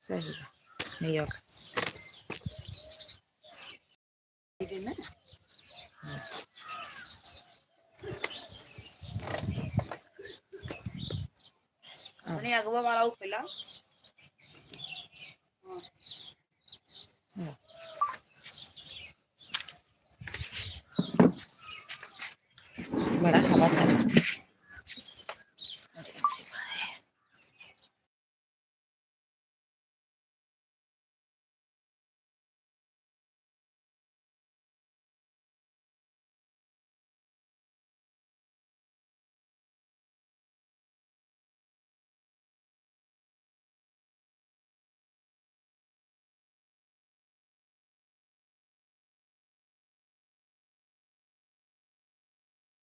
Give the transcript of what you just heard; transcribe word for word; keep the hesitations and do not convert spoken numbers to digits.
सही बा। नहीं होगा। ठीक है ना? अपने अगवा वाला उ पेला।